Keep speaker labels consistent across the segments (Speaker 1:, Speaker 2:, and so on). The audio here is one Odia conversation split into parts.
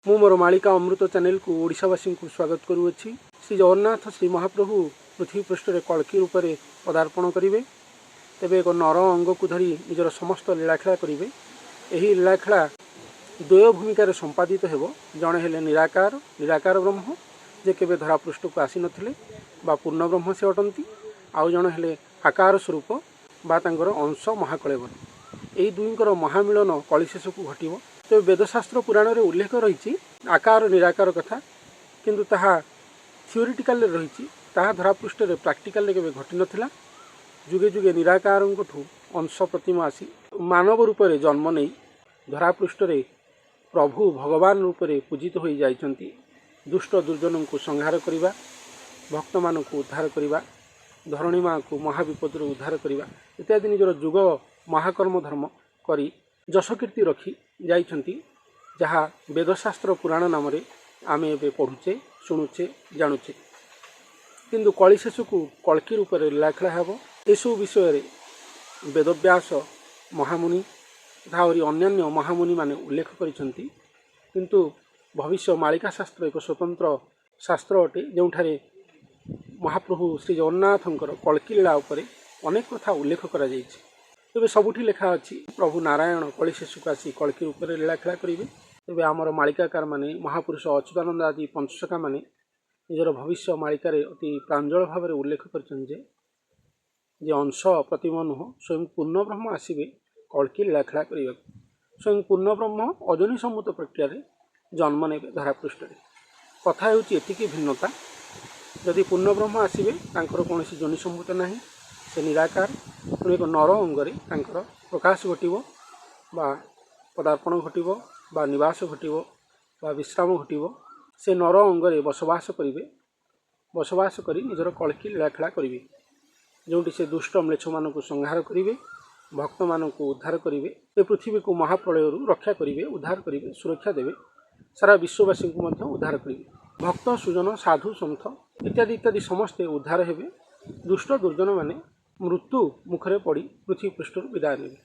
Speaker 1: ମୁଁ ମୋର ମାଳିକା ଅମୃତ ଚ୍ୟାନେଲକୁ ଓଡ଼ିଶାବାସୀଙ୍କୁ ସ୍ୱାଗତ କରୁଅଛି। ଶ୍ରୀ ଜଗନ୍ନାଥ ଶ୍ରୀ ମହାପ୍ରଭୁ ପୃଥିବୀ ପୃଷ୍ଠରେ କଳ୍କୀ ରୂପରେ ପଦାର୍ପଣ କରିବେ। ତେବେ ଏକ ନର ଅଙ୍ଗକୁ ଧରି ନିଜର ସମସ୍ତ ଲୀଳାଖେଳା କରିବେ। ଏହି ଲୀଳାଖେଳା ଦ୍ୱୟ ଭୂମିକାରେ ସମ୍ପାଦିତ ହେବ। ଜଣେ ହେଲେ ନିରାକାର, ନିରାକାର ବ୍ରହ୍ମ, ଯେ କେବେ ଧରାପୃଷ୍ଠକୁ ଆସିନଥିଲେ ବା ପୂର୍ଣ୍ଣ ବ୍ରହ୍ମ ସେ ଅଟନ୍ତି। ଆଉ ଜଣେ ହେଲେ ଆକାର ସ୍ୱରୂପ ବା ତାଙ୍କର ଅଂଶ ମହାକଳେବର। ଏହି ଦୁଇଙ୍କର ମହାମିଳନ କଳିଶେଷକୁ ଘଟିବ। ତେବେ ବେଦଶାସ୍ତ୍ର ପୁରାଣରେ ଉଲ୍ଲେଖ ରହିଛି ଆକାର ନିରାକାର କଥା, କିନ୍ତୁ ତାହା ଥିଓରିଟିକାଲରେ ରହିଛି, ତାହା ଧରାପୃଷ୍ଠରେ ପ୍ରାକ୍ଟିକାଲରେ କେବେ ଘଟିନଥିଲା। ଯୁଗେ ଯୁଗେ ନିରାକାରଙ୍କଠୁ ଅଂଶ ପ୍ରତିମ ଆସି ମାନବ ରୂପରେ ଜନ୍ମ ନେଇ ଧରାପୃଷ୍ଠରେ ପ୍ରଭୁ ଭଗବାନ ରୂପରେ ପୂଜିତ ହୋଇ ଯାଇଛନ୍ତି। ଦୁଷ୍ଟ ଦୁର୍ଜନଙ୍କୁ ସଂହାର କରିବା, ଭକ୍ତମାନଙ୍କୁ ଉଦ୍ଧାର କରିବା, ଧରଣୀ ମାଆକୁ ମହାବିପଦରୁ ଉଦ୍ଧାର କରିବା ଇତ୍ୟାଦି ନିଜର ଯୁଗ ମହାକର୍ମ ଧର୍ମ କରି ଯଶକୀର୍ତ୍ତି ରଖି ଯାଇଛନ୍ତି, ଯାହା ବେଦଶାସ୍ତ୍ର ପୁରାଣ ନାମରେ ଆମେ ଏବେ ପଢ଼ୁଛେ, ଶୁଣୁଛେ, ଜାଣୁଛେ। କିନ୍ତୁ କଳିଶେଷକୁ କଳ୍କୀ ରୂପରେ ଲୀଳାଖେଳା ହେବ, ଏସବୁ ବିଷୟରେ ବେଦବ୍ୟାସ ମହାମୁନି ତଥା ଆହୁରି ଅନ୍ୟାନ୍ୟ ମହାମୁନିମାନେ ଉଲ୍ଲେଖ କରିଛନ୍ତି। କିନ୍ତୁ ଭବିଷ୍ୟ ମାଳିକା ଶାସ୍ତ୍ର ଏକ ସ୍ୱତନ୍ତ୍ର ଶାସ୍ତ୍ର ଅଟେ, ଯେଉଁଠାରେ ମହାପ୍ରଭୁ ଶ୍ରୀ ଜଗନ୍ନାଥଙ୍କର କଳ୍କୀ ଲୀଳା ଉପରେ ଅନେକ କଥା ଉଲ୍ଲେଖ କରାଯାଇଛି। ତେବେ ସବୁଠି ଲେଖା ଅଛି ପ୍ରଭୁ ନାରାୟଣ କଳିଶେଷକୁ ଆସି କଳ୍କୀ ରୂପରେ ଲୀଳାଖେଳା କରିବେ। ତେବେ ଆମର ମାଳିକାକାରମାନେ, ମହାପୁରୁଷ ଅଚ୍ୟୁତାନନ୍ଦ ଆଦି ପଞ୍ଚସଖାମାନେ ନିଜର ଭବିଷ୍ୟ ମାଳିକାରେ ଅତି ପ୍ରାଞ୍ଜଳ ଭାବରେ ଉଲ୍ଲେଖ କରିଛନ୍ତି ଯେ ଅଂଶ ପ୍ରତିମ ନୁହଁ, ସ୍ୱୟଂ ପୂର୍ଣ୍ଣବ୍ରହ୍ମ ଆସିବେ କଳ୍କୀ ଲୀଳାଖେଳା କରିବାକୁ। ସ୍ୱୟଂ ପୂର୍ଣ୍ଣବ୍ରହ୍ମ ଅଯୋନି ସମ୍ମତ ପ୍ରକ୍ରିୟାରେ ଜନ୍ମ ନେବେ ଧରାପୃଷ୍ଠରେ। କଥା ହେଉଛି ଏତିକି ଭିନ୍ନତା, ଯଦି ପୂର୍ଣ୍ଣବ୍ରହ୍ମ ଆସିବେ ତାଙ୍କର କୌଣସି ଯୋନି ସମ୍ଭୂତ ନାହିଁ, ସେ ନିରାକାର। ତେଣୁ ଏକ ନର ଅଙ୍ଗରେ ତାଙ୍କର ପ୍ରକାଶ ଘଟିବ ବା ପଦାର୍ପଣ ଘଟିବ ବା ନିବାସ ଘଟିବ ବା ବିଶ୍ରାମ ଘଟିବ। ସେ ନର ଅଙ୍ଗରେ ବସବାସ କରିବେ, ବସବାସ କରି ନିଜର କଳ୍କୀ ଲୀଳାଖେଳା କରିବେ, ଯେଉଁଠି ସେ ଦୁଷ୍ଟ ମ୍ଲେଚ୍ଛମାନଙ୍କୁ ସଂହାର କରିବେ, ଭକ୍ତମାନଙ୍କୁ ଉଦ୍ଧାର କରିବେ, ଏ ପୃଥିବୀକୁ ମହାପ୍ରଳୟରୁ ରକ୍ଷା କରିବେ, ଉଦ୍ଧାର କରିବେ, ସୁରକ୍ଷା ଦେବେ, ସାରା ବିଶ୍ୱବାସୀଙ୍କୁ ମଧ୍ୟ ଉଦ୍ଧାର କରିବେ। ଭକ୍ତ ସୁଜନ ସାଧୁ ସନ୍ଥ ଇତ୍ୟାଦି ଇତ୍ୟାଦି ସମସ୍ତେ ଉଦ୍ଧାର ହେବେ। ଦୁଷ୍ଟ ଦୁର୍ଜନମାନେ ମୃତ୍ୟୁ ମୁଖରେ ପଡ଼ି ପୃଥିବୀ ପୃଷ୍ଠରୁ ବିଦାୟ ନେବେ।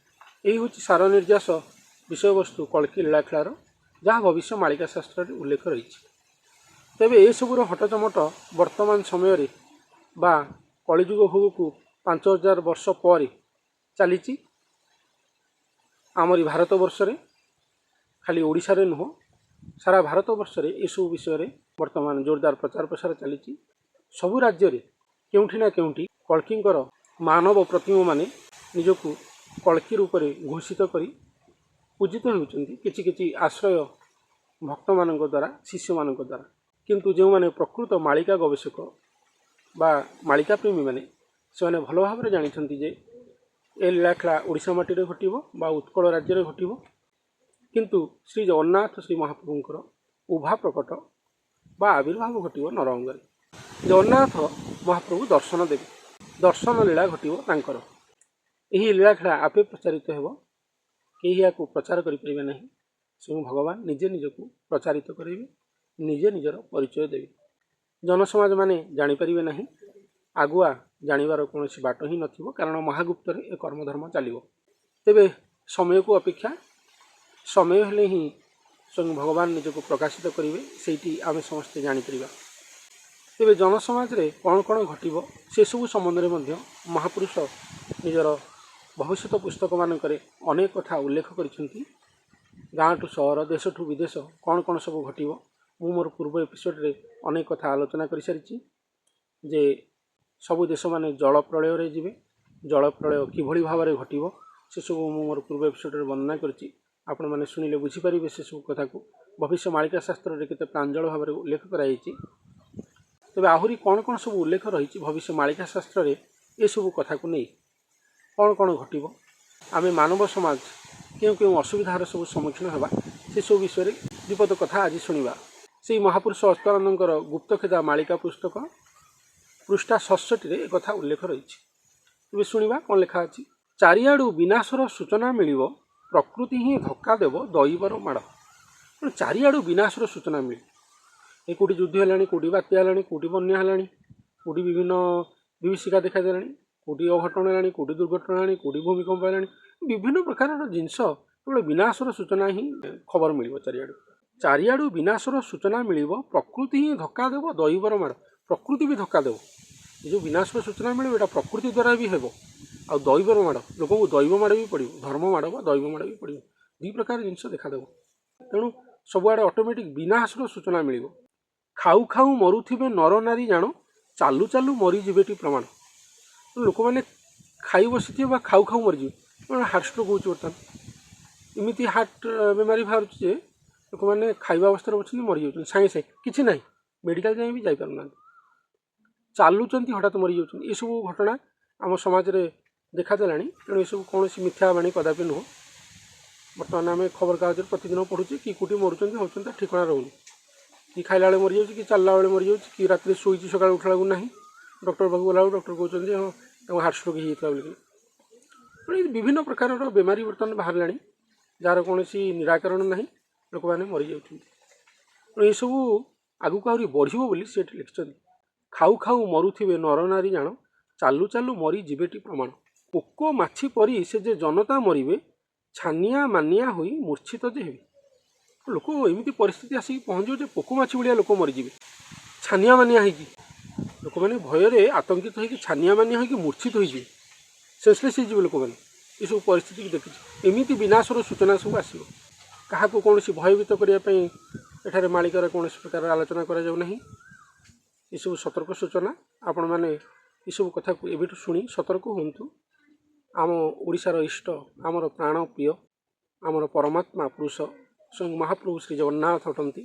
Speaker 1: ଏହି ହେଉଛି ସାର ନିର୍ଯାସ ବିଷୟବସ୍ତୁ କଳ୍କୀ ଲୀଳାଖେଳାର, ଯାହା ଭବିଷ୍ୟ ମାଳିକା ଶାସ୍ତ୍ରରେ ଉଲ୍ଲେଖ ରହିଛି। ତେବେ ଏସବୁର ହଟଚମଟ ବର୍ତ୍ତମାନ ସମୟରେ ବା କଳିଯୁଗ ଭୋଗକୁ 5000 ବର୍ଷ ପରେ ଚାଲିଛି ଆମରି ଭାରତବର୍ଷରେ। ଖାଲି ଓଡ଼ିଶାରେ ନୁହଁ, ସାରା ଭାରତବର୍ଷରେ ଏସବୁ ବିଷୟରେ ବର୍ତ୍ତମାନ ଜୋରଦାର ପ୍ରଚାର ପ୍ରସାର ଚାଲିଛି। ସବୁ ରାଜ୍ୟରେ କେଉଁଠି ନା କେଉଁଠି କଳ୍କୀଙ୍କର ମାନବ ପ୍ରତିମମାନେ ନିଜକୁ କଳ୍କୀ ରୂପରେ ଘୋଷିତ କରି ପୂଜିତ ହେଉଛନ୍ତି, କିଛି କିଛି ଆଶ୍ରୟ ଭକ୍ତମାନଙ୍କ ଦ୍ୱାରା, ଶିଷ୍ୟମାନଙ୍କ ଦ୍ୱାରା। କିନ୍ତୁ ଯେଉଁମାନେ ପ୍ରକୃତ ମାଳିକା ଗବେଷକ ବା ମାଳିକା ପ୍ରେମୀମାନେ, ସେମାନେ ଭଲ ଭାବରେ ଜାଣିଛନ୍ତି ଯେ ଏ ଲୀଳାଖେଳା ଓଡ଼ିଶା ମାଟିରେ ଘଟିବ ବା ଉତ୍କଳ ରାଜ୍ୟରେ ଘଟିବ, କିନ୍ତୁ ଶ୍ରୀ ଜଗନ୍ନାଥ ଶ୍ରୀ ମହାପ୍ରଭୁଙ୍କର ଉଭା ପ୍ରକଟ ବା ଆବିର୍ଭାବ ଘଟିବ ନରଅଙ୍ଗରେ। ଜଗନ୍ନାଥ ମହାପ୍ରଭୁ ଦର୍ଶନ ଦେବେ, ଦର୍ଶନ ଲୀଳା ଘଟିବ ତାଙ୍କର। ଏହି ଲୀଳାଖେଳା ଆପେ ପ୍ରଚାରିତ ହେବ, କେହି ଏହାକୁ ପ୍ରଚାର କରିପାରିବେ ନାହିଁ। ସ୍ୱୟଂ ଭଗବାନ ନିଜେ ନିଜକୁ ପ୍ରଚାରିତ କରିବେ, ନିଜେ ନିଜର ପରିଚୟ ଦେବେ। ଜନସମାଜ ମାନେ ଜାଣିପାରିବେ ନାହିଁ, ଆଗୁଆ ଜାଣିବାର କୌଣସି ବାଟ ହିଁ ନଥିବ, କାରଣ ମହାଗୁପ୍ତରେ ଏ କର୍ମଧର୍ମ ଚାଲିବ। ତେବେ ସମୟକୁ ଅପେକ୍ଷା, ସମୟ ହେଲେ ହିଁ ସ୍ୱୟଂ ଭଗବାନ ନିଜକୁ ପ୍ରକାଶିତ କରିବେ, ସେଇଠି ଆମେ ସମସ୍ତେ ଜାଣିପାରିବା। ତେବେ ଜନସମାଜରେ କ'ଣ କ'ଣ ଘଟିବ ସେସବୁ ସମ୍ବନ୍ଧରେ ମଧ୍ୟ ମହାପୁରୁଷ ନିଜର ଭବିଷ୍ୟତ ପୁସ୍ତକମାନଙ୍କରେ ଅନେକ କଥା ଉଲ୍ଲେଖ କରିଛନ୍ତି। ଗାଁଠୁ ସହର, ଦେଶଠୁ ବିଦେଶ କ'ଣ କ'ଣ ସବୁ ଘଟିବ, ମୁଁ ମୋର ପୂର୍ବ ଏପିସୋଡ଼ରେ ଅନେକ କଥା ଆଲୋଚନା କରିସାରିଛି ଯେ ସବୁ ଦେଶମାନେ ଜଳ ପ୍ରଳୟରେ ଯିବେ। ଜଳ ପ୍ରଳୟ କିଭଳି ଭାବରେ ଘଟିବ ସେସବୁ ମୁଁ ମୋର ପୂର୍ବ ଏପିସୋଡ଼ରେ ବର୍ଣ୍ଣନା କରିଛି। ଆପଣମାନେ ଶୁଣିଲେ ବୁଝିପାରିବେ ସେସବୁ କଥାକୁ। ଭବିଷ୍ୟ ମାଳିକା ଶାସ୍ତ୍ରରେ କେତେ ପ୍ରାଞ୍ଜଳ ଭାବରେ ଉଲ୍ଲେଖ କରାଯାଇଛି। ତେବେ ଆହୁରି କ'ଣ କ'ଣ ସବୁ ଉଲ୍ଲେଖ ରହିଛି ଭବିଷ୍ୟ ମାଳିକା ଶାସ୍ତ୍ରରେ ଏସବୁ କଥାକୁ ନେଇ, କ'ଣ କ'ଣ ଘଟିବ, ଆମେ ମାନବ ସମାଜ କେଉଁ କେଉଁ ଅସୁବିଧାର ସବୁ ସମ୍ମୁଖୀନ ହେବା, ସେସବୁ ବିଷୟରେ ବିପଦ କଥା ଆଜି ଶୁଣିବା। ସେଇ ମହାପୁରୁଷ ଅଚ୍ୟୁତାନନ୍ଦଙ୍କର ଗୁପ୍ତଖେଦା ମାଳିକା ପୁସ୍ତକ ପୃଷ୍ଠା 66ରେ ଏକଥା ଉଲ୍ଲେଖ ରହିଛି। ତେବେ ଶୁଣିବା କ'ଣ ଲେଖା ଅଛି। ଚାରିଆଡ଼ୁ ବିନାଶର ସୂଚନା ମିଳିବ, ପ୍ରକୃତି ହିଁ ଧକ୍କା ଦେବ ଦୈବର ମାଡ଼। ତେଣୁ ଚାରିଆଡ଼ୁ ବିନାଶର ସୂଚନା ମିଳିବ। ଏ କେଉଁଠି ଯୁଦ୍ଧ ହେଲାଣି, କେଉଁଠି ବାତ୍ୟା ହେଲାଣି, କେଉଁଠି ବନ୍ୟା ହେଲାଣି, କେଉଁଠି ବିଭିନ୍ନ ବିଭୀଷିକା ଦେଖାଦେଲାଣି, କେଉଁଠି ଅଘଟଣ ହେଲାଣି, କେଉଁଠି ଦୁର୍ଘଟଣା ହେଲାଣି, କେଉଁଠି ଭୂମିକମ୍ପ ହେଲାଣି, ବିଭିନ୍ନ ପ୍ରକାରର ଜିନିଷ। କେବଳ ବିନାଶର ସୂଚନା ହିଁ ଖବର ମିଳିବ ଚାରିଆଡ଼ୁ। ଚାରିଆଡ଼ୁ ବିନାଶର ସୂଚନା ମିଳିବ, ପ୍ରକୃତି ହିଁ ଧକ୍କା ଦେବ ଦୈବର ମାଡ଼। ପ୍ରକୃତି ବି ଧକ୍କା ଦେବ। ଏ ଯେଉଁ ବିନାଶର ସୂଚନା ମିଳିବ, ଏଇଟା ପ୍ରକୃତି ଦ୍ୱାରା ବି ହେବ, ଆଉ ଦୈବର ମାଡ଼, ଲୋକଙ୍କୁ ଦୈବ ମାଡ଼ ବି ପଡ଼ିବ, ଧର୍ମ ମାଡ଼ ବା ଦୈବ ମାଡ଼ ବି ପଡ଼ିବ। ଦୁଇ ପ୍ରକାର ଜିନିଷ ଦେଖାଦେବ। ତେଣୁ ସବୁଆଡ଼େ ଅଟୋମେଟିକ୍ ବିନାଶର ସୂଚନା ମିଳିବ। ଖାଉ ଖାଉ ମରୁଥିବେ ନର ନାରୀ ଜାଣ, ଚାଲୁ ଚାଲୁ ମରିଯିବେଟି ପ୍ରମାଣ। ତେଣୁ ଲୋକମାନେ ଖାଇ ବସିଥିବେ ବା ଖାଉ ଖାଉ ମରିଯିବେ। ହାର୍ଟ ଷ୍ଟ୍ରୋକ୍ ହେଉଛି ବର୍ତ୍ତମାନ, ଏମିତି ହାର୍ଟ ବେମାରୀ ବାହାରୁଛି ଯେ ଲୋକମାନେ ଖାଇବା ଅବସ୍ଥାରେ ଅଛନ୍ତି, ମରିଯାଉଛନ୍ତି ସାଙ୍ଗେ ସାଙ୍ଗେ, କିଛି ନାହିଁ, ମେଡ଼ିକାଲ ଯାଏଁ ବି ଯାଇପାରୁନାହାନ୍ତି, ଚାଲୁଛନ୍ତି ହଠାତ୍ ମରିଯାଉଛନ୍ତି। ଏସବୁ ଘଟଣା ଆମ ସମାଜରେ ଦେଖାଦେଲାଣି। ତେଣୁ ଏସବୁ କୌଣସି ମିଥ୍ୟା ବାଣୀ କଦାପି ନୁହଁ। ବର୍ତ୍ତମାନ ଆମେ ଖବରକାଗଜରେ ପ୍ରତିଦିନ ପଢ଼ୁଛେ କି କୋଉଠି ମରୁଛନ୍ତି, ହେଉଛନ୍ତି, ତା ଠିକଣା ରହୁନି। କି ଖାଇଲା ବେଳେ ମରିଯାଉଛି, କି ଚାଲିଲା ବେଳେ ମରିଯାଉଛି, କି ରାତିରେ ଶୋଇଛି ସକାଳୁ ଉଠିଲା ବେଳକୁ ନାହିଁ, ଡକ୍ଟର ପାଖକୁ ଗଲାବେଳକୁ ଡକ୍ଟର କହୁଛନ୍ତି ହଁ, ତାଙ୍କୁ ହାର୍ଟ ଷ୍ଟ୍ରୋକ୍ ହେଇଯାଇଥିଲା ବୋଲିକି। ତେଣୁ ଏ ବିଭିନ୍ନ ପ୍ରକାରର ବେମାରୀ ବର୍ତ୍ତମାନ ବାହାରିଲାଣି, ଯାହାର କୌଣସି ନିରାକରଣ ନାହିଁ, ଲୋକମାନେ ମରିଯାଉଛନ୍ତି। ତେଣୁ ଏସବୁ ଆଗକୁ ଆହୁରି ବଢ଼ିବ ବୋଲି ସେ ଏଠି ଲେଖିଛନ୍ତି। ଖାଉ ଖାଉ ମରୁଥିବେ ନରନାରୀ ଜାଣ, ଚାଲୁ ଚାଲୁ ମରିଯିବେଟି ପ୍ରମାଣ। ପୋକ ମାଛି ପରି ସେ ଯେ ଜନତା ମରିବେ, ଛାନିଆ ମାନିଆ ହୋଇ ମୂର୍ଚ୍ଛିତ ଯେ ହେବେ। ଲୋକ ଏମିତି ପରିସ୍ଥିତି ଆସିକି ପହଞ୍ଚିବ ଯେ ପୋକ ମାଛି ଭଳିଆ ଲୋକ ମରିଯିବେ, ଛାନିଆ ମାନିଆ ହେଇକି। ଲୋକମାନେ ଭୟରେ ଆତଙ୍କିତ ହେଇକି ଛାନିଆ ମାନିଆ ହେଇକି ମୂର୍ଚ୍ଛିତ ହୋଇଯିବେ, ସେନ୍ସଲେସ୍ ହେଇଯିବେ ଲୋକମାନେ। ଏସବୁ ପରିସ୍ଥିତିକୁ ଦେଖିଛି, ଏମିତି ବିନାଶର ସୂଚନା ସବୁ ଆସିବ। କାହାକୁ କୌଣସି ଭୟଭୀତ କରିବା ପାଇଁ ଏଠାରେ ମାଳିକାର କୌଣସି ପ୍ରକାର ଆଲୋଚନା କରାଯାଉ ନାହିଁ। ଏସବୁ ସତର୍କ ସୂଚନା, ଆପଣମାନେ ଏସବୁ କଥାକୁ ଏବେଠୁ ଶୁଣି ସତର୍କ ହୁଅନ୍ତୁ। ଆମ ଓଡ଼ିଶାର ଇଷ୍ଟ, ଆମର ପ୍ରାଣ ପ୍ରିୟ, ଆମର ପରମାତ୍ମା ପୁରୁଷ ସ୍ୱୟଂ ମହାପ୍ରଭୁ ଶ୍ରୀ ଜଗନ୍ନାଥ ଅଟନ୍ତି।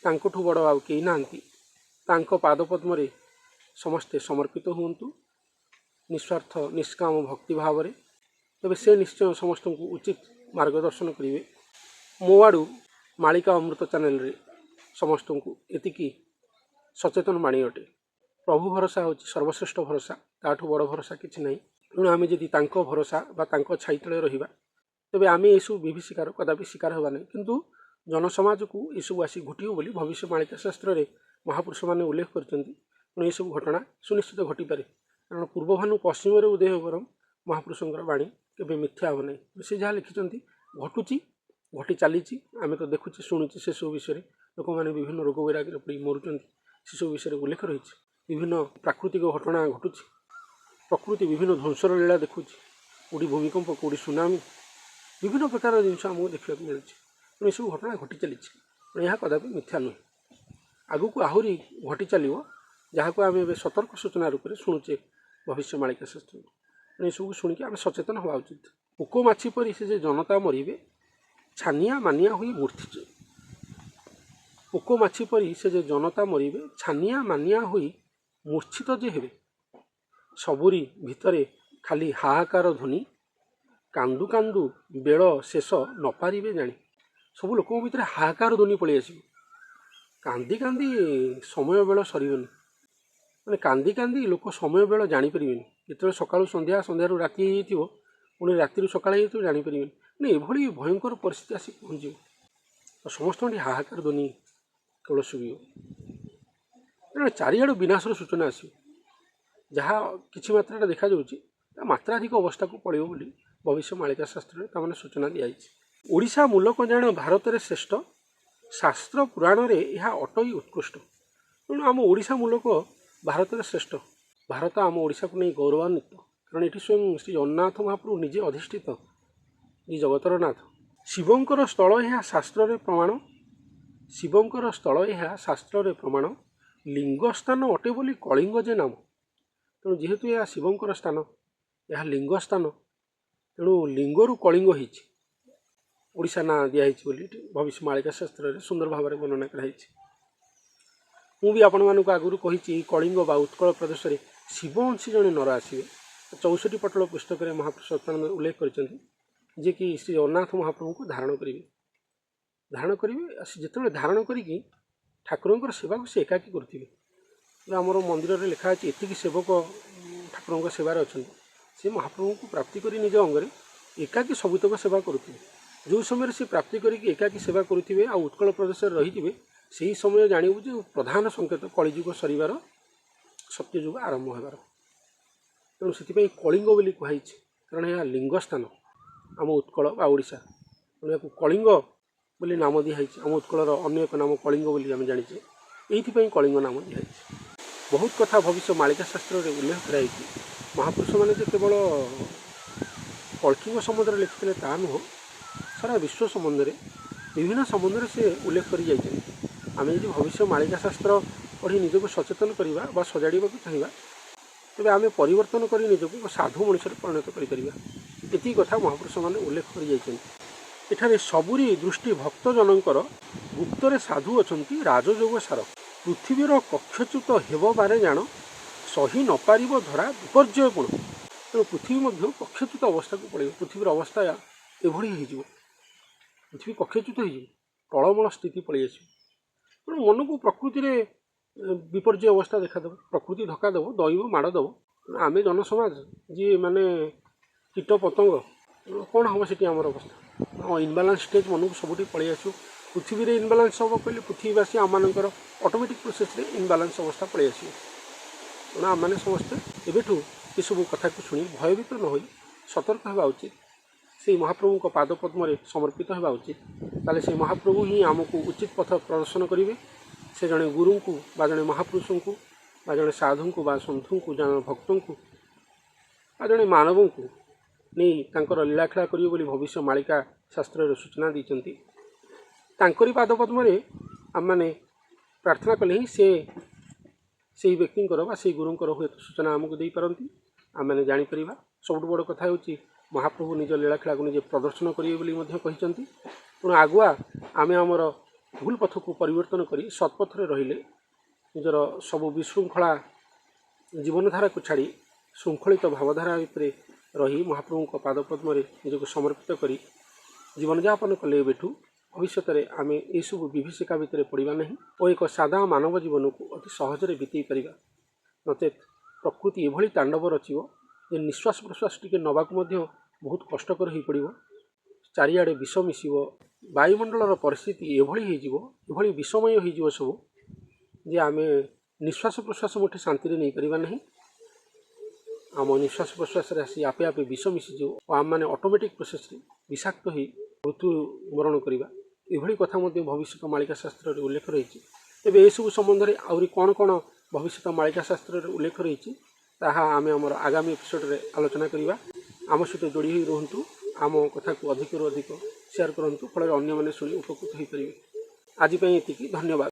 Speaker 1: ତାଙ୍କଠୁ ବଡ଼ ଆଉ କେହି ନାହାନ୍ତି। ତାଙ୍କ ପାଦପଦ୍ମରେ ସମସ୍ତେ ସମର୍ପିତ ହୁଅନ୍ତୁ ନିସ୍ୱାର୍ଥ ନିଷ୍କାମ ଭକ୍ତି ଭାବରେ, ତେବେ ସେ ନିଶ୍ଚୟ ସମସ୍ତଙ୍କୁ ଉଚିତ ମାର୍ଗଦର୍ଶନ କରିବେ। ମୋ ଆଡ଼ୁ ମାଳିକା ଅମୃତ ଚ୍ୟାନେଲରେ ସମସ୍ତଙ୍କୁ ଏତିକି ସଚେତନ ବାଣୀ ଅଟେ। ପ୍ରଭୁ ଭରସା ହେଉଛି ସର୍ବଶ୍ରେଷ୍ଠ ଭରସା, ତାଠୁ ବଡ଼ ଭରସା କିଛି ନାହିଁ। ତେଣୁ ଆମେ ଯଦି ତାଙ୍କ ଭରସା ବା ତାଙ୍କ ଛାଇ ତଳେ ରହିବା, ତେବେ ଆମେ ଏସବୁ ବିଭୀଷିକାର କଦାପି ଶିକାର ହେବା ନାହିଁ। କିନ୍ତୁ ଜନସମାଜକୁ ଏସବୁ ଆସି ଘଟିବ ବୋଲି ଭବିଷ୍ୟ ମାଳିକା ଶାସ୍ତ୍ରରେ ମହାପୁରୁଷମାନେ ଉଲ୍ଲେଖ କରିଛନ୍ତି। ତେଣୁ ଏସବୁ ଘଟଣା ସୁନିଶ୍ଚିତ ଘଟିପାରେ, କାରଣ ପୂର୍ବଭାନୁ ପଶ୍ଚିମରେ ଉଦୟ ବରଂ ମହାପୁରୁଷଙ୍କର ବାଣୀ କେବେ ମିଥ୍ୟା ହେବ ନାହିଁ। ସେ ଯାହା ଲେଖିଛନ୍ତି ଘଟୁଛି, ଘଟି ଚାଲିଛି। ଆମେ ତ ଦେଖୁଛେ, ଶୁଣୁଛେ ସେସବୁ ବିଷୟରେ। ଲୋକମାନେ ବିଭିନ୍ନ ରୋଗ ବୈରାଗରେ ପଡ଼ି ମରୁଛନ୍ତି, ସେସବୁ ବିଷୟରେ ଉଲ୍ଲେଖ ରହିଛି। ବିଭିନ୍ନ ପ୍ରାକୃତିକ ଘଟଣା ଘଟୁଛି, ପ୍ରକୃତି ବିଭିନ୍ନ ଧ୍ୱଂସର ଲୀଳା ଦେଖୁଛି, କେଉଁଠି ଭୂମିକମ୍ପ, କେଉଁଠି ସୁନାମି, ବିଭିନ୍ନ ପ୍ରକାର ଜିନିଷ ଆମକୁ ଦେଖିବାକୁ ମିଳୁଛି। ତେଣୁ ଏସବୁ ଘଟଣା ଘଟି ଚାଲିଛି। ତେଣୁ ଏହା କଦାପି ମିଥ୍ୟା ନୁହେଁ, ଆଗକୁ ଆହୁରି ଘଟି ଚାଲିବ, ଯାହାକୁ ଆମେ ଏବେ ସତର୍କ ସୂଚନା ରୂପରେ ଶୁଣୁଛେ ଭବିଷ୍ୟ ମାଳିକା ଶାସ୍ତ୍ର। ତେଣୁ ଏସବୁକୁ ଶୁଣିକି ଆମେ ସଚେତନ ହେବା ଉଚିତ। ପୋକ ମାଛି ପରି ସେ ଯେ ଜନତା ମରିବେ, ଛାନିଆ ମାନିଆ ହୋଇ ମୂର୍ତ୍ତି। ପୋକ ମାଛି ପରି ସେ ଯେ ଜନତା ମରିବେ, ଛାନିଆ ମାନିଆ ହୋଇ ମୂର୍ଚ୍ଛିତ ଯେ ହେବେ। ସବୁରି ଭିତରେ ଖାଲି ହାହାକାର ଧ୍ୱନି, କାନ୍ଦୁ କାନ୍ଦୁ ବେଳ ଶେଷ ନପାରିବେ ଜାଣି। ସବୁ ଲୋକଙ୍କ ଭିତରେ ହାହାକାର ଧ୍ୱନି ପଳେଇ ଆସିବ, କାନ୍ଦି କାନ୍ଦି ସମୟ ବେଳ ସରିବନି। ମାନେ କାନ୍ଦି କାନ୍ଦି ଲୋକ ସମୟ ବେଳ ଜାଣିପାରିବେନି। ଯେତେବେଳେ ସକାଳୁ ସନ୍ଧ୍ୟା, ସନ୍ଧ୍ୟାରୁ ରାତି ହେଇଯାଇଥିବ, ପୁଣି ରାତିରୁ ସକାଳ ହେଇଯାଇଥିବ, ଜାଣିପାରିବେନି। ମାନେ ଏଭଳି ଭୟଙ୍କର ପରିସ୍ଥିତି ଆସି ପହଞ୍ଚିବ। ତ ସମସ୍ତଙ୍କଠି ହାହାକାର ଧ୍ୱନି କେବଳ ଶୁଭିବ। ତେଣୁ ଚାରିଆଡ଼ୁ ବିନାଶର ସୂଚନା ଆସିବ। ଯାହା କିଛି ମାତ୍ରାରେ ଦେଖାଯାଉଛି, ତା ମାତ୍ରାଧିକ ଅବସ୍ଥାକୁ ପଳେଇବ ବୋଲି ଭବିଷ୍ୟ ମାଳିକା ଶାସ୍ତ୍ରରେ ତାମାନେ ସୂଚନା ଦିଆଯାଇଛି। ଓଡ଼ିଶା ମୂଲକ ଜାଣ ଭାରତରେ ଶ୍ରେଷ୍ଠ, ଶାସ୍ତ୍ର ପୁରାଣରେ ଏହା ଅଟଇ ଉତ୍କୃଷ୍ଟ। ତେଣୁ ଆମ ଓଡ଼ିଶା ମୂଲକ ଭାରତରେ ଶ୍ରେଷ୍ଠ। ଭାରତ ଆମ ଓଡ଼ିଶାକୁ ନେଇ ଗୌରବାନ୍ୱିତ, କାରଣ ଏଠି ସ୍ୱୟଂ ଶ୍ରୀ ଜଗନ୍ନାଥ ମହାପ୍ରଭୁ ନିଜେ ଅଧିଷ୍ଠିତ, ଏ ଜଗତର ନାଥ। ଶିବଙ୍କର ସ୍ଥଳ ଏହା ଶାସ୍ତ୍ରରେ ପ୍ରମାଣ, ଶିବଙ୍କର ସ୍ଥଳ ଏହା ଶାସ୍ତ୍ରରେ ପ୍ରମାଣ, ଲିଙ୍ଗ ସ୍ଥାନ ଅଟେ ବୋଲି କଳିଙ୍ଗ ଯେ ନାମ। ତେଣୁ ଯେହେତୁ ଏହା ଶିବଙ୍କର ସ୍ଥାନ, ଏହା ଲିଙ୍ଗ ସ୍ଥାନ, ତେଣୁ ଲିଙ୍ଗରୁ କଳିଙ୍ଗ ହେଇଛି, ଓଡ଼ିଶା ନାଁ ଦିଆହେଇଛି ବୋଲି ଏଠି ଭବିଷ୍ୟ ମାଳିକା ଶାସ୍ତ୍ରରେ ସୁନ୍ଦର ଭାବରେ ବର୍ଣ୍ଣନା କରାହେଇଛି। ମୁଁ ବି ଆପଣମାନଙ୍କୁ ଆଗରୁ କହିଛି, ଏଇ କଳିଙ୍ଗ ବା ଉତ୍କଳ ପ୍ରଦେଶରେ ଶିବ ଅଂଶୀ ଜଣେ ନର ଆସିବେ। 64 ପଟଳ ପୁସ୍ତକରେ ମହାପୁରୁଷ ସତ୍ୟାନନ୍ଦ ଉଲ୍ଲେଖ କରିଛନ୍ତି, ଯିଏକି ଶ୍ରୀ ଜଗନ୍ନାଥ ମହାପ୍ରଭୁଙ୍କୁ ଧାରଣ କରିବେ, ଧାରଣ କରିବେ। ସେ ଯେତେବେଳେ ଧାରଣ କରିକି ଠାକୁରଙ୍କର ସେବାକୁ ସେ ଏକାକୀ କରୁଥିବେ। ଆମର ମନ୍ଦିରରେ ଲେଖା ଅଛି ଏତିକି ସେବକ ଠାକୁରଙ୍କ ସେବାରେ ଅଛନ୍ତି, ସେ ମହାପ୍ରଭୁଙ୍କୁ ପ୍ରାପ୍ତି କରି ନିଜ ଅଙ୍ଗରେ ଏକାକୀ ସବୁତକ ସେବା କରୁଥିବେ। ଯେଉଁ ସମୟରେ ସେ ପ୍ରାପ୍ତି କରିକି ଏକାକୀ ସେବା କରୁଥିବେ ଆଉ ଉତ୍କଳ ପ୍ରଦେଶରେ ରହିଥିବେ, ସେହି ସମୟ ଜାଣିବୁ ଯେ ପ୍ରଧାନ ସଂକେତ କଳିଯୁଗ ସରିବାର, ସତ୍ୟଯୁଗ ଆରମ୍ଭ ହେବାର। ତେଣୁ ସେଥିପାଇଁ କଳିଙ୍ଗ ବୋଲି କୁହାଯାଇଛି, କାରଣ ଏହା ଲିଙ୍ଗ ସ୍ଥାନ ଆମ ଉତ୍କଳ ବା ଓଡ଼ିଶା। ତେଣୁ ଏହାକୁ କଳିଙ୍ଗ ବୋଲି ନାମ ଦିଆହେଇଛି। ଆମ ଉତ୍କଳର ଅନ୍ୟ ଏକ ନାମ କଳିଙ୍ଗ ବୋଲି ଆମେ ଜାଣିଛେ। ଏଇଥିପାଇଁ କଳିଙ୍ଗ ନାମ ଦିଆହେଇଛି। ବହୁତ କଥା ଭବିଷ୍ୟ ମାଳିକା ଶାସ୍ତ୍ରରେ ଉଲ୍ଲେଖ କରାଯାଇଛି। ମହାପୁରୁଷମାନେ ଯେ କେବଳ କଳ୍କୀଙ୍କ ସମ୍ବନ୍ଧରେ ଲେଖିଥିଲେ ତାହା ନୁହଁ, ସାରା ବିଶ୍ୱ ସମ୍ବନ୍ଧରେ, ବିଭିନ୍ନ ସମ୍ବନ୍ଧରେ ସେ ଉଲ୍ଲେଖ କରି ଯାଇଛନ୍ତି। ଆମେ ଯଦି ଭବିଷ୍ୟ ମାଳିକା ଶାସ୍ତ୍ର ପଢ଼ି ନିଜକୁ ସଚେତନ କରିବା ବା ସଜାଡ଼ିବାକୁ ଚାହିଁବା, ତେବେ ଆମେ ପରିବର୍ତ୍ତନ କରି ନିଜକୁ ଏକ ସାଧୁ ମଣିଷରେ ପରିଣତ କରିପାରିବା। ଏତିକି କଥା ମହାପୁରୁଷମାନେ ଉଲ୍ଲେଖ କରି ଯାଇଛନ୍ତି। ଏଠାରେ ସବୁରି ଦୃଷ୍ଟି ଭକ୍ତଜନଙ୍କର, ଗୁପ୍ତରେ ସାଧୁ ଅଛନ୍ତି ରାଜଯୋଗ ସାର। ପୃଥିବୀର କକ୍ଷଚ୍ୟୁତ ହେବ ବାରେ ଜାଣ, ସହି ନପାରିବ ଧରା ବିପର୍ଯ୍ୟୟ ପୁଣ। ତେଣୁ ପୃଥିବୀ ମଧ୍ୟ କକ୍ଷଚ୍ୟୁତ ଅବସ୍ଥାକୁ ପଳେଇବ। ପୃଥିବୀର ଅବସ୍ଥା ଏଭଳି ହେଇଯିବ, ପୃଥିବୀ କକ୍ଷଚ୍ୟୁତ ହେଇଯିବ, ଟଳମଳ ସ୍ଥିତି ପଳେଇ ଆସିବ। ତେଣୁ ମନକୁ ପ୍ରକୃତିରେ ବିପର୍ଯ୍ୟୟ ଅବସ୍ଥା ଦେଖାଦେବ, ପ୍ରକୃତି ଧକ୍କା ଦେବ, ଦଇବ ମାଡ଼ ଦେବ। ତେଣୁ ଆମେ ଜନସମାଜ ଯିଏ ମାନେ କୀଟ ପତଙ୍ଗ, ତେଣୁ କ'ଣ ହେବ ସେଠି ଆମର ଅବସ୍ଥା? ହଁ, ଇନବାଲାନ୍ସ ଷ୍ଟେଜ୍ ମନକୁ ସବୁଠି ପଳେଇ ଆସିବ। ପୃଥିବୀରେ ଇନବାଲାନ୍ସ ହେବ କହିଲେ ପୃଥିବୀବାସୀ ଆମମାନଙ୍କର ଅଟୋମେଟିକ୍ ପ୍ରୋସେସ୍ରେ ଇନବାଲାନ୍ସ ଅବସ୍ଥା ପଳେଇ ଆସିବ। ତେଣୁ ଆମମାନେ ସମସ୍ତେ ଏବେଠୁ ଏସବୁ କଥାକୁ ଶୁଣି ଭୟଭୀତ ନ ହୋଇ ସତର୍କ ହେବା ଉଚିତ। ସେଇ ମହାପ୍ରଭୁଙ୍କ ପାଦପଦ୍ମରେ ସମର୍ପିତ ହେବା ଉଚିତ। ତାହେଲେ ସେ ମହାପ୍ରଭୁ ହିଁ ଆମକୁ ଉଚିତ ପଥ ପ୍ରଦର୍ଶନ କରିବେ। ସେ ଜଣେ ଗୁରୁଙ୍କୁ ବା ଜଣେ ମହାପୁରୁଷଙ୍କୁ ବା ଜଣେ ସାଧୁଙ୍କୁ ବା ସନ୍ଥଙ୍କୁ, ଜଣେ ଭକ୍ତଙ୍କୁ ବା ଜଣେ ମାନବଙ୍କୁ ନେଇ ତାଙ୍କର ଲୀଳାଖେଳା କରିବେ ବୋଲି ଭବିଷ୍ୟ ମାଳିକା ଶାସ୍ତ୍ରରେ ସୂଚନା ଦେଇଛନ୍ତି। ତାଙ୍କରି ପାଦପଦ୍ମରେ ଆମମାନେ ପ୍ରାର୍ଥନା କଲେ ହିଁ ସେ ସେଇ ବ୍ୟକ୍ତିଙ୍କର ବା ସେଇ ଗୁରୁଙ୍କର ହୁଏତ ସୂଚନା ଆମକୁ ଦେଇପାରନ୍ତି, ଆମେମାନେ ଜାଣିପାରିବା। ସବୁଠୁ ବଡ଼ କଥା ହେଉଛି, ମହାପ୍ରଭୁ ନିଜ ଲୀଳାଖେଳାକୁ ନିଜେ ପ୍ରଦର୍ଶନ କରିବେ ବୋଲି ମଧ୍ୟ କହିଛନ୍ତି। ତେଣୁ ଆଗୁଆ ଆମେ ଆମର ଭୁଲ ପଥକୁ ପରିବର୍ତ୍ତନ କରି ସତ୍ପଥରେ ରହିଲେ, ନିଜର ସବୁ ବିଶୃଙ୍ଖଳା ଜୀବନଧାରାକୁ ଛାଡ଼ି ଶୃଙ୍ଖଳିତ ଭାବଧାରା ଭିତରେ ରହି ମହାପ୍ରଭୁଙ୍କ ପାଦପଦ୍ମରେ ନିଜକୁ ସମର୍ପିତ କରି ଜୀବନଯାପନ କଲେ ଏବେଠୁ ଭବିଷ୍ୟତରେ ଆମେ ଏସବୁ ବିଭୀଷିକା ଭିତରେ ପଡ଼ିବା ନାହିଁ ଓ ଏକ ସାଦା ମାନବ ଜୀବନକୁ ଅତି ସହଜରେ ବିତେଇ ପାରିବା। ନଚେତ୍ ପ୍ରକୃତି ଏଭଳି ତାଣ୍ଡବ ରଚିବ ଯେ ନିଶ୍ୱାସ ପ୍ରଶ୍ୱାସ ଟିକେ ନେବାକୁ ମଧ୍ୟ ବହୁତ କଷ୍ଟକର ହୋଇପଡ଼ିବ। ଚାରିଆଡ଼େ ବିଷ ମିଶିବ। ବାୟୁମଣ୍ଡଳର ପରିସ୍ଥିତି ଏଭଳି ହେଇଯିବ, ଏଭଳି ବିଷମୟ ହେଇଯିବ ସବୁ ଯେ ଆମେ ନିଶ୍ୱାସ ପ୍ରଶ୍ୱାସ ମୋଟେ ଶାନ୍ତିରେ ନେଇପାରିବା ନାହିଁ। ଆମ ନିଶ୍ୱାସ ପ୍ରଶ୍ୱାସରେ ଆସି ଆପେ ଆପେ ବିଷ ମିଶିଯିବ ଓ ଆମମାନେ ଅଟୋମେଟିକ୍ ପ୍ରୋସେସ୍ରେ ବିଷାକ୍ତ ହୋଇ ମୃତ୍ୟୁବରଣ କରିବା। ଏଭଳି କଥା ମଧ୍ୟ ଭବିଷ୍ୟତ ମାଳିକା ଶାସ୍ତ୍ରରେ ଉଲ୍ଲେଖ ରହିଛି। ତେବେ ଏସବୁ ସମ୍ବନ୍ଧରେ ଆହୁରି କ'ଣ କ'ଣ ଭବିଷ୍ୟତ ମାଳିକା ଶାସ୍ତ୍ରରେ ଉଲ୍ଲେଖ ରହିଛି, ତାହା ଆମେ ଆମର ଆଗାମୀ ଏପିସୋଡ଼ରେ ଆଲୋଚନା କରିବା। ଆମ ସହିତ ଯୋଡ଼ି ହୋଇ ରୁହନ୍ତୁ। ଆମ କଥାକୁ ଅଧିକରୁ ଅଧିକ ସେୟାର କରନ୍ତୁ, ଫଳରେ ଅନ୍ୟମାନେ ଶୁଣି ଉପକୃତ ହୋଇପାରିବେ। ଆଜି ପାଇଁ ଏତିକି। ଧନ୍ୟବାଦ।